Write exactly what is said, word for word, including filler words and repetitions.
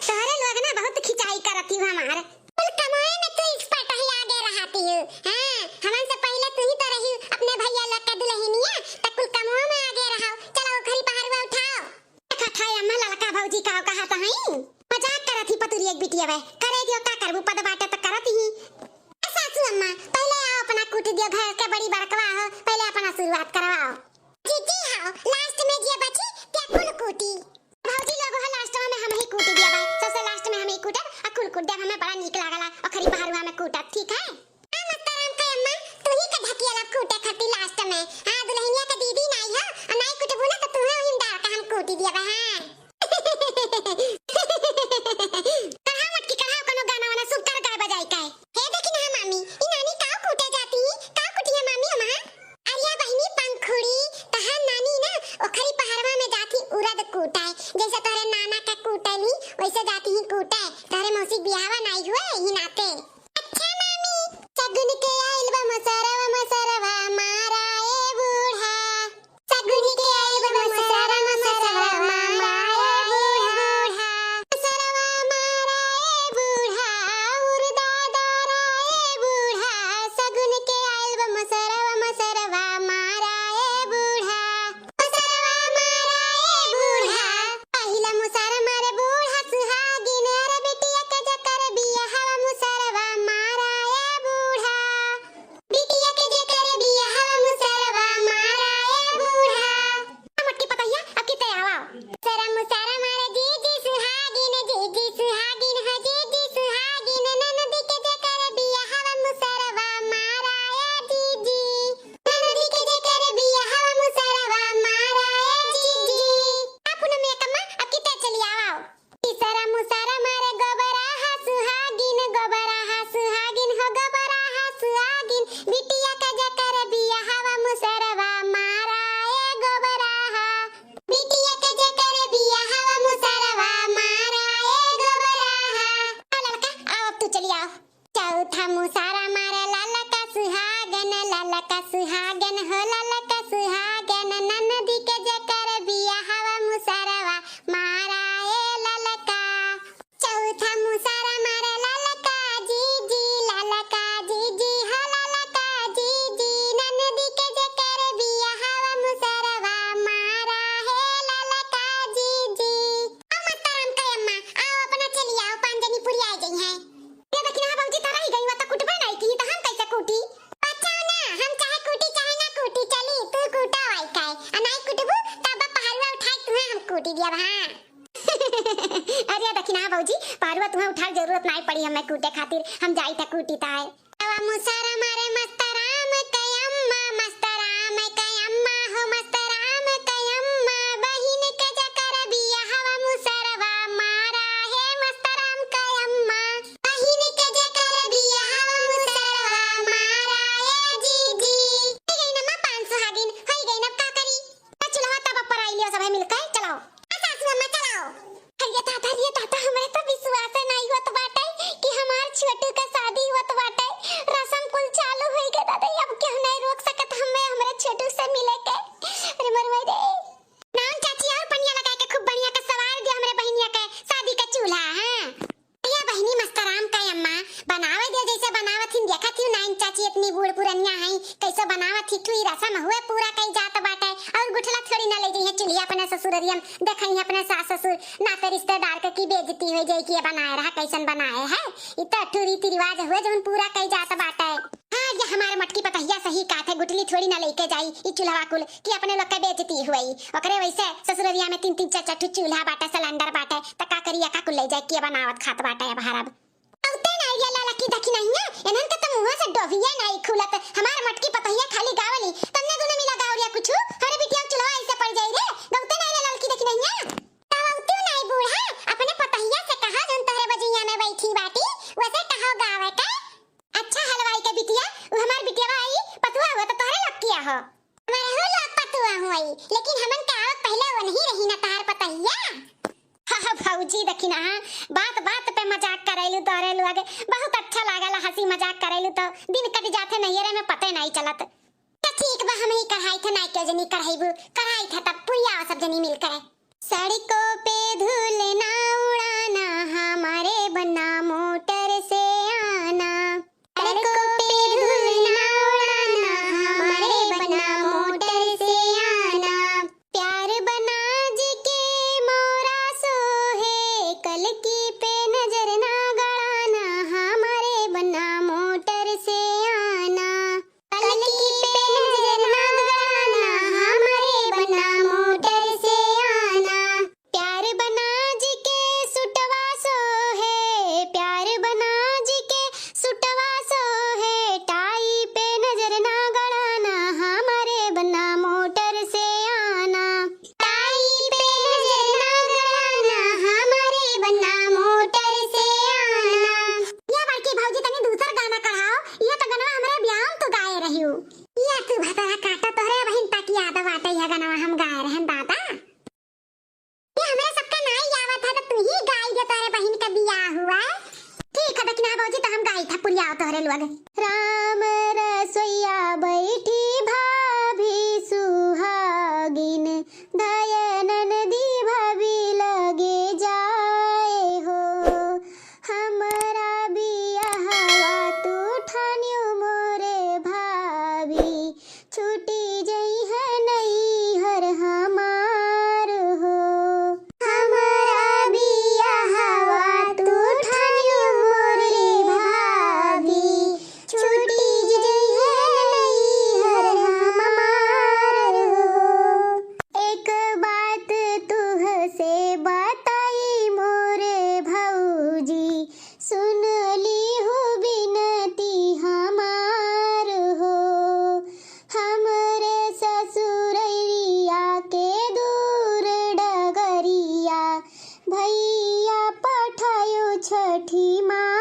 तोहरे लोग ना बहुत खिंचाई करत ही हमार। कुल कमवे में तू expert ही आगे रहती हो। हाँ, हमन से पहिले तू ही तो रही अपने भैया लोग का दुल्हनिया, त कुल कमवे में आगे रहो। चलो ओखरी पहरुआ उठाओ। देखा था अम्मा ललका भौजी का कहा तो हई। मजाक करत ही पतुरी एक बिटिया बे। करे दियो का करबू पद बाटे त करत ही। ए सासू अम्मा, पहिले आओ अपना कूट दियो घर के बड़ी बड़कवा हो, पहिले अपना शुरुआत करवाओ। जीजी हाँ, last में जे बची ते कुल कूटी। भौजी लोग हो last में हम ही कूटी दिया बा। सबसे last में हम ही कूटब, आ कुल कूट देब, हमें बड़ा नीक लागला ओखरी पहरुआ में कूटब, ठीक है? हाँ, मस्तराम के अम्मा, तू ही के ढकियाला कूटे खातिर last में। हाँ, दुल्हनिया के दीदी नाई हो, आ नाई कुटबू ना तो तुहे ओहिम डाल के हम कूटी दिया बा, हाँ। कढ़ाओ मटकी, कढ़ाओ कोनो गाना वाना शुभ कर गाए बजाए के। हे देखी ना मामी, ई नानी काव कूटे जाती, काव कुटिया मामी हमार? अरिया बहिनी पंखुड़ी, तहार नानी ना ओखरी पहरवा में जाती उरद कूटे, जैसे तोहरे नाना का कूटली, वैसे जाती ही कूटे। तोहरे मौसी बियाहवा नाई हुए, ही नाते। अच्छा मामी, सगुन के आइल बा मसरवा, मसरवा मारा ए बूढ़ा। सगुन के आइल बा मसरवा, मसरवा मारा ए बूढ़ा। मसरवा मारा ए बूढ़ा, उरदा दारा ए बूढ़ा। सगुन के आइल बा मसरवा, मसरवा मारा ए बूढ़ा। मसरवा मारा ए बूढ़ा। पहिला मुसर मारे बूढ़ा सुहागिन, अरे बिटिया के जकर बियाहवा मुसरवा मारा ए बूढ़ा। बिटिया के जेकर बियाहवा मुसरवा मारा ए बूढ़ा। आ मोटकी पतोहिया, अब की ते आवा। सरा मुसरा मारे जीजी सुहागिन, जीजी सुहागिन हो जीजी सुहागिन। ननदी के जेकर बियाहवा मुसरवा मारा ए जीजी। ननदी के जेकर बियाहवा मुसरवा मारा ए जीजी। आ पूनम एकम्मा, अब की ते चली आवा। तीसरा मुसरा मारे गोबरा हा सुहागिन, गोबरा हा सुहागिन हो गोबरा हा सुहागिन। बिटिया का जकर बियाहवा मुसरवा मारा ए गोबरा हा। बिटिया का जकर बियाहवा मुसरवा मारा ए गोबरा हा। आ ललका, आओ अब तू चली आओ। चौथा मुसरा मारे ललका सुहागन, ललका सुहागन हो ललका सुहागन। ननदी के जेकर बियाहवा मुसरवा मारा ए ललका। चौथा मुसरा मारे ललका जीजी, ललका जीजी हो ललका जीजी। ननदी के जेकर बियाहवा मुसरवा मारा हे ललका जीजी। अब मस्तराम के अम्मा, आओ अपना चली आओ, पाँच जनी पुरिया जइहैं। ये देखी ना भौजी, तारा ही गई, वो तो कुटबे नहीं की, तो हम कैसे कूटी? बचाओ ना, हम चाहे कूटी चाहे ना कूटी, चली तू कूटा वाई काए, आ नहीं कुटबू तब पहरुआ उठाए तुहे हम कूटी दिया, हाँ। अरे देखी ना भौजी, पहरुआ तुहे उठाए जरूरत नहीं पड़ी हमें कूटे खातिर, हम जाई था कूटी ताए। तवा मुसर मारे मस्तराम के अम्मा, मस्तराम के अम्मा हो मस्तराम के अम्मा, बहिन के जकर बियाहवा मुसरवा मारा हे मस्तराम के अम्मा। बहिन के जेकर बियाहवा मुसरवा मारा ए जीजी। होई गई ना माँ पान सुहागिन, होई गई ना, अब का करी? तो चुलवा तब पर आई लियो सबै मिलकर, चलाओ। आ सासू अम्मा चलाओ। अरे दादा, अरे दादा, हमरे तो विश्वास नहीं होत बाटे कि हमार छोटू का शादी होत बाटे। रसम कुल चालू होई गए दादा, अब केहू नहीं रोक सकत हमें हमरे छोटू से मिले के। अरे मरवे रे। नाम चाची और पनिया लगा के खूब बढ़िया के सवार दिया हमरे बहिनिया के शादी का चूल्हा, हाँ। या बहिनी मस्तराम का अम्मा, बनावे दे जैसे बनावत हिन, देखत ही नाइन चाची इतनी बूढ़ पुरनिया हैं, कैसे बनावत ही, ठुई रसम हुए पूरा कई जात बाटे, और गुठला थोड़ी ना ले जइहे चुल्हिया अपने ससुररिया में, देखइहे अपने सास ससुर, नाते रिश्तेदार के की बेइज्जती हो जाई कि ये बनाए रहा, कैसन बनाए है, इ तो ठुई रीति रिवाज हुए जौन पूरा कई जात बाटे। हाँ, ये हमारे मटकी पतहिया सही कहत है, गुठली थोड़ी ना लेके जाई ई चूल्हा कुल कि अपने लोग के बेइज्जती हुई। ओकरे वैसे ससुररिया में तीन तीन चार चार ठो चूल्हा बाटे, सिलेंडर बाटे, त का करी, एका कुल ले जाए के बनावत खात बाटे अब हरब। बहुते ना ये ललकी देखी नहीं है, इन्हन के तो मुंह से डोभिया नहीं खुलत। हमारे मटकी पतहिया खाली गावली, तन्ने दुनो मिला गावलिया कुछ, अरे बिटिया चूल्हा ऐसे पड़ जाई रे, बहुते ना ये ललकी देखी नहीं है। तब बहुते नहीं बूढ़ा, अपने पतहिया से कहा जौन तोहरे बजुइया में बैठी बाटी, वैसे कहो गावे के। अच्छा हलवाई के बिटिया, उ हमार बिटिया आई, पतुआ हुआ तो तोहरे लोग किया हो। हमारे हो लोग पतुआ हुई, लेकिन हमन के आवत पहले वो नहीं रही ना तार पतहिया। हा, हा, भौजी देखी ना, हाँ, बात बात पे मजाक करेलू तोहरे लोग, बहुत अच्छा लागला हंसी मजाक करेलू तो दिन कट जाते नैहरे में पते नहीं चलत। तो ठीक बा, हम ही कढ़ाई थे, नाई के जनी कढ़ाईबू, कढ़ाई थे तब पुरिया सब जनी मिल करे। सड़कों पे धूल ना उड़ाना, कलकी पे नजर ना गड़ाना, हमारे बना मोटर से आना। कलकी पे नजर ना गड़ाना, हमारे बना मोटर से आना। प्यार बना जी के सुटवा सो है, प्यार बना जी के सुटवा सो है। टाई पे नजर ना गड़ाना, हमारे बना मोटर से आना। टाई पे नजर ना गड़ाना, हमारे बना मोटर से आना। या बड़की भौजी, तनी दूसर गाना कढ़ाओ, यह तो गनवा हमरे ब्याह में तू गाए रहियो। या तू भतरा काटा, तोहरे बहिन तक याद बाटे यह गनवा हम गाए रहन दादा। ये हमरे सबका नाई आवत है, तो तू ही गाई दे, तोहरे बहिन का बियाह हुआ। ठीक है दखिना भौजी, तो हम गाई था पुरियाओ तोहरे लोग। राम रसोइया बैठी भाभी सुहागिन, दया ननदी भाभी लगे जाए हो। हमरा बियाहवा तू ठानियो मोरे भाभी, छूटी जइहे नैहर हमार हो। हमरा बियाहवा तू ठानियो मोरे भाभी, छूटी जइहे नैहर हमार हो। एक बात तुहसे बताई मोरे भौजी, सुन लीहू बिनती हमार हो। हमरे ससुरैया के दूर डगरिया, भैया पठायो छठी माँ